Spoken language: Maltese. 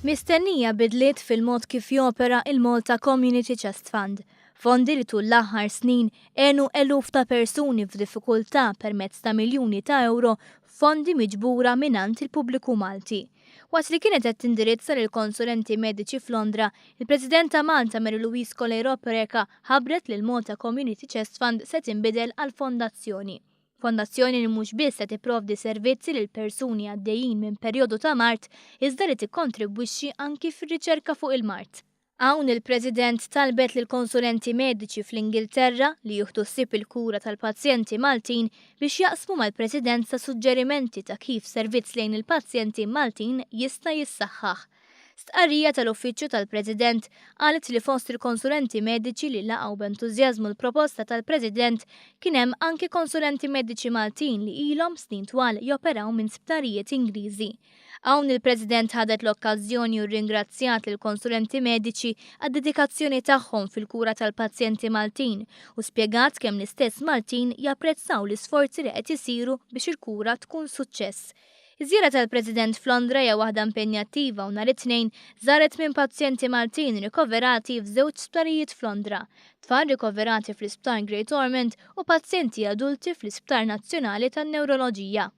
Mistennija bidliet fil-mod kif jopera il-Malta Community Chest Fund. Fondi li tul l-aħħar snin għenu eluf ta' persuni f'diffikultà permezz ta' miljuni ta' euro, fondi miġbura mingħand il-pubbliku Malti. Waqt li kienet qed tindirizza lil konsulenti mediċi f'Londra, il-President ta' Malta Mary Louise Coleiro Preca ħabbret li l-Malta Community Chest Fund se tinbidel għal fondazzjoni. Fondazzjoni li mhux biss se tipprovdi servizzi lil persuni għaddejjin minn perjodu ta' mard, iżda li tikkontribwixxi anki fir-riċerka fuq il-mard. Hawn il-President talbet lil konsulenti mediċi fl-Ingilterra li jieħdu ħsieb il-kura tal-pazjenti Maltin biex jaqsmu mal-Presidenza suġġerimenti ta' kif servizz lejn il-pazjenti Maltin jista' jissaħħaħ. Stqarrija tal-Uffiċċju tal-President qalet li fost il-konsulenti mediċi li laqgħu b'entużjażmu l-proposta tal-President kien hemm anki konsulenti mediċi Maltin li ilhom snin twal joperaw minn sptarijiet Ingliżi. Hawn il-President ħadet l-okkażjoni u rringrazzjat lill-konsulenti mediċi għad-dedikazzjoni tagħhom fil-kura tal-pazjenti Maltin u spjegat kemm l-istess Maltin japprezzaw l-isforzi li qed isiru biex il-kura tkun suċċess. Iż-żjara tal-President f'Londra hija waħda impenjattiva u nhar it-Tnejn żaret minn pazjenti Maltin rikoverati f'żewġ sptarijiet f'Londra, tfal rikoverati fl-Isptar Great Ormond u pazjenti adulti fl-Isptar Nazzjonali tan-Newroloġija.